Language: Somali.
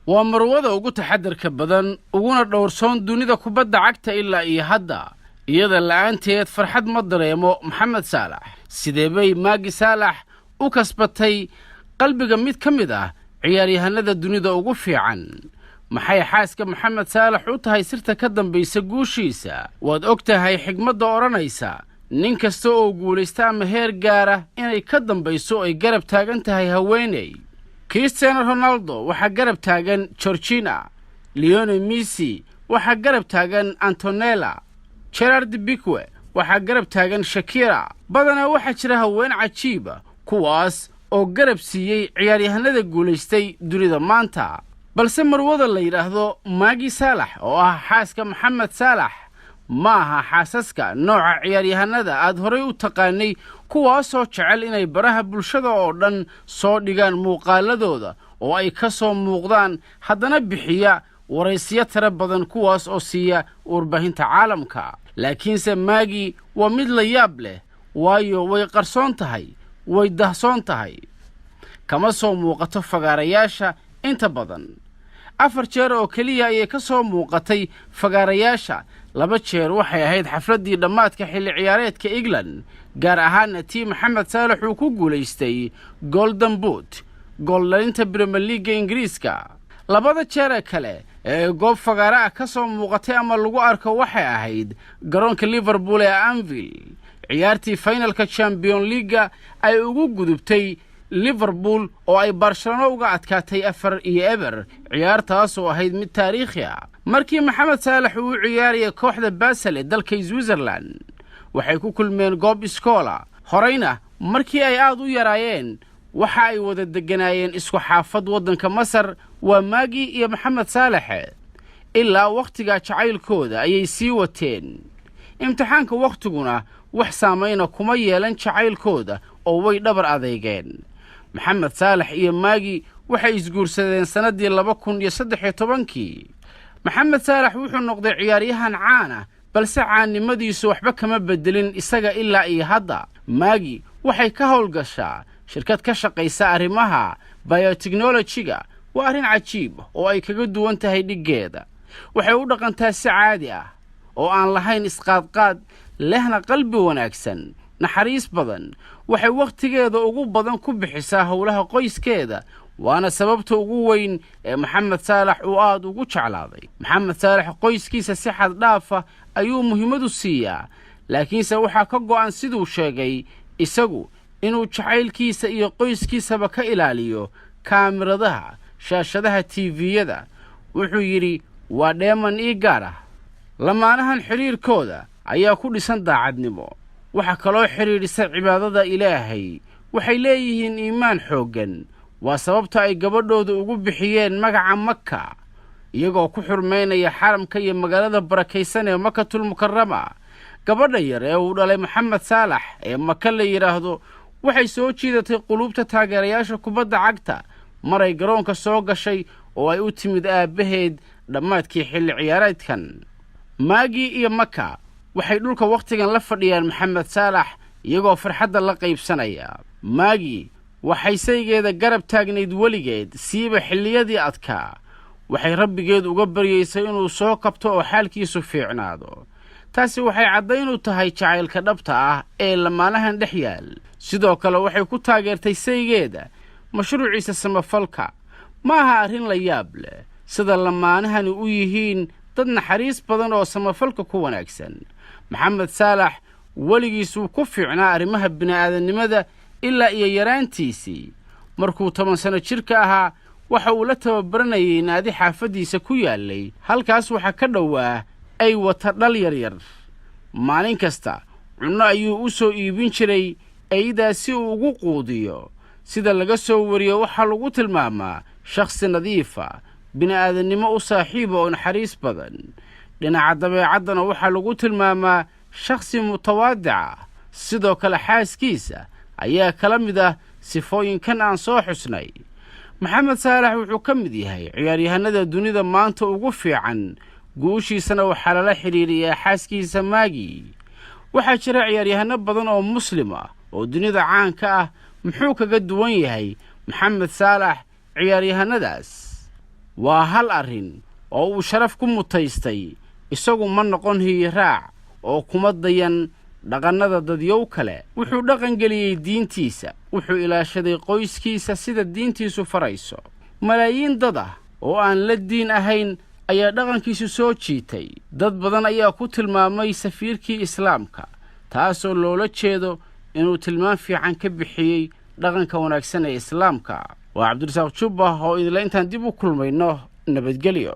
Waa marwada ugu taxadarka badan uguna dhowrsoon dunida kubadda cagta ilaa iyo hadda. Iyada la'aanteed farxad ma dareemo Maxamed Saalax. Sidee bay Maagi Saalax u kasbatay qalbiga mid ka mid ah ciyaaryahanada dunida ugu fiican? Maxay xaaska Maxamed Saalax u tahay sirta ka dambaysa guushiisa? Waad og tahay xigmadda odhanaysa nin kasta oo guulaysta ama heer gaara inay ka dambayso ay garab taagan tahay haweeney. Cristiano Ronaldo waxaa garab taagan Georgina, Lionel Messi waxaa garab taagan Antonella, Gerard Pique waxaa garab taagan Shakira. Badanaa waxaa jira haween cajiiba kuwaas oo garab siiyey ciyaaryahanada guulaystay dunida maanta, balse marwada la yidhaahdo Maagi Saalax oo ah xaaska Maxamed Saalax ma aha xaasaska nooca ciyaaryahanada aad horay u taqaanay, kuwaasoo jecel inay baraha bulshada oo dhan soo dhigaan muuqaaladooda oo ay ka soo muuqdaan, haddana bixiya waraysiyo tiro badan kuwaas oo siiya warbaahinta caalamka. Laakiinse Maagi waa mid la yaab leh, waayo way qarsoon tahay, way dahsoon tahay, kama soo muuqato fagaarayaasha inta badan. Afar jeer oo keliya ayay ka soo muuqatay fagaarayaasha. Laba jeer waxay ahayd xafladdii dhammaadka xilli ciyaareedka England, gaar ahaana tii Maxamed Saalax uu ku guulaystay Golden Boot, gooldhalinta Premier League-ga Ingiriiska. Labada jeer ee kale ee goob fagaare ah ka soo muuqatay ama lagu arko waxay ahayd garoonka Liverpool ee Anfield, ciyaartii finalka Champion League-ga ay ugu gudubtay Liverpool oo ay Barcelona uga adkaatay 4-0, ciyaartaas oo ahayd mid taariikhi ah. Markii Maxamed Saalax uu u ciyaarayay kooxda Basel ee dalka Switzerland, waxay ku kulmeen goob iskoola. Horeyna markii ay aad u yaraayeen waxa ay wada degganaayeen isku xaafad waddanka Masar, waa Maagi iyo Maxamed Saalaxe. Ilaa wakhtigaa jacaylkooda ayay sii wateen, imtixaanka wakhtiguna wax saamayna kuma yeelan jacaylkooda oo way dhabar adeygeen. Maxamed Saalax iyo Maagi waxay isguursadeen sannaddii 2013-kii. Maxamed Saalax wuxuu noqday ciyaaryahan caan ah, balse caannimadiisu waxba kama beddelin isaga ilaa iyo hadda. Maagi waxay ka howlgashaa shirkad ka shaqaysa arrimaha biotechnology-ga. Waa arrin cajiib oo ay kaga duwan tahay dhiggeeda. Waxay u dhaqantaa si caadi ah oo aan lahayn isqaadqaad, lehna qalbi wanaagsan, naxariis badan. Waxay wakhtigeeda ugu badan ku bixisaa howlaha qoyskeeda, waana sababta ugu weyn ee Maxamed Saalax uu aad ugu jeclaaday. Maxamed Saalax qoyskiisa si xad dhaafa ayuu muhiimadu siiyaa, laakiinse waxaa ka go'an, siduu sheegay isagu, inuu jacaylkiisa iyo qoyskiisaba ka ilaaliyo kaamiradaha shaashadaha TV-yada. Wuxuu yidhi: "Waa dheeman ii gaar ah." Lamaanahan xidhiirkooda ayaa ku dhisan daacadnimo. Waxaa kaloo xidhiidhisa cibaadada Ilaahay. Waxay leeyihiin iimaan xooggan. Waa sababta ay gabadhooda ugu bixiyeen magaca Maka, iyagoo ku xurmaynaya xaramka iyo magaalada barakaysan ee Makatul Mukarama. Gabadha yar ee uu dhalay Maxamed Saalax ee Maka la yidhaahdo waxay soo jiidatay quluubta taageerayaasha kubadda cagta maray garoonka soo gashay oo ay u timid aabbaheed dhammaadkii xilli ciyaareedkan. Maagi iyo Maka waxay dhulka wakhtigan la fadhiyaan Maxamed Saalax, iyagoo farxadda la qaybsanaya. Maagi waxay saygeeda garab taagnayd weligeed, siiba xilliyadii adkaa. Waxay Rabbigeed uga baryaysay inuu soo kabto oo xaalkiisu fiicnaado. Taasi waxay caddayn u tahay jacaylka dhabta ah ee lamaanahan dhex yaal. Sidoo kale waxay ku taageertay saygeeda mashruuciisa samafalka. Ma aha arrin la yaab leh sida lamaanahani u yihiin dad naxariis badan oo samafalka ku wanaagsan. Maxamed Saalax weligiis wuu ku fiicnaa arrimaha bini'aadannimada ilaa iyo yaraantiisii. Markuu 10 sano jirka ahaa, waxa uu la tababaranayay naadi xaafaddiisa ku yaallay. Halkaas waxaa ka dhowaa ay wata dhal yaryar. Maalin kasta cunno ayuu u soo iibin jiray eydaa si uu ugu quudiyo. Sida laga soo wariyo, waxaa lagu tilmaamaa shakhsi nadiifa, bini'aadannimo u saaxiiba oo naxariis badan. Dhinaca dabeecaddana waxaa lagu tilmaamaa shakhsi mutawaadic ah. Sidoo kale xaaskiisa ayaa kala mid ah sifooyinkan aan soo xusnay. Maxamed Saalax wuxuu ka mid yahay ciyaaryahanada dunida maanta ugu fiican, guushiisana waxaa lala xidhiiriyaa xaaskiisa Maagi. Waxaa jira ciyaaryahano badan oo Muslim ah oo dunida caanka ah. Muxuu kaga duwan yahay Maxamed Saalax ciyaaryahanadaas? Waa hal arrin oo uu sharaf ku mutaystay. Isagu ma noqon hiyiraac oo kuma dayan dhaqannada dadyow kale. Wuxuu dhaqangeliyey diintiisa, wuxuu ilaashaday qoyskiisa sida diintiisu farayso. Malaayiin dad ah oo aan la diin ahayn ayaa dhaqankiisu soo jiitay. Dad badan ayaa ku tilmaamay safiirkii Islaamka, taasoo loola jeedo inuu tilmaam fiican ka bixiyey dhaqanka wanaagsan ee Islaamka. Waa Cabdirasaaq Jubba oo idinla intaan dib u kulmayno, nabadgelyo.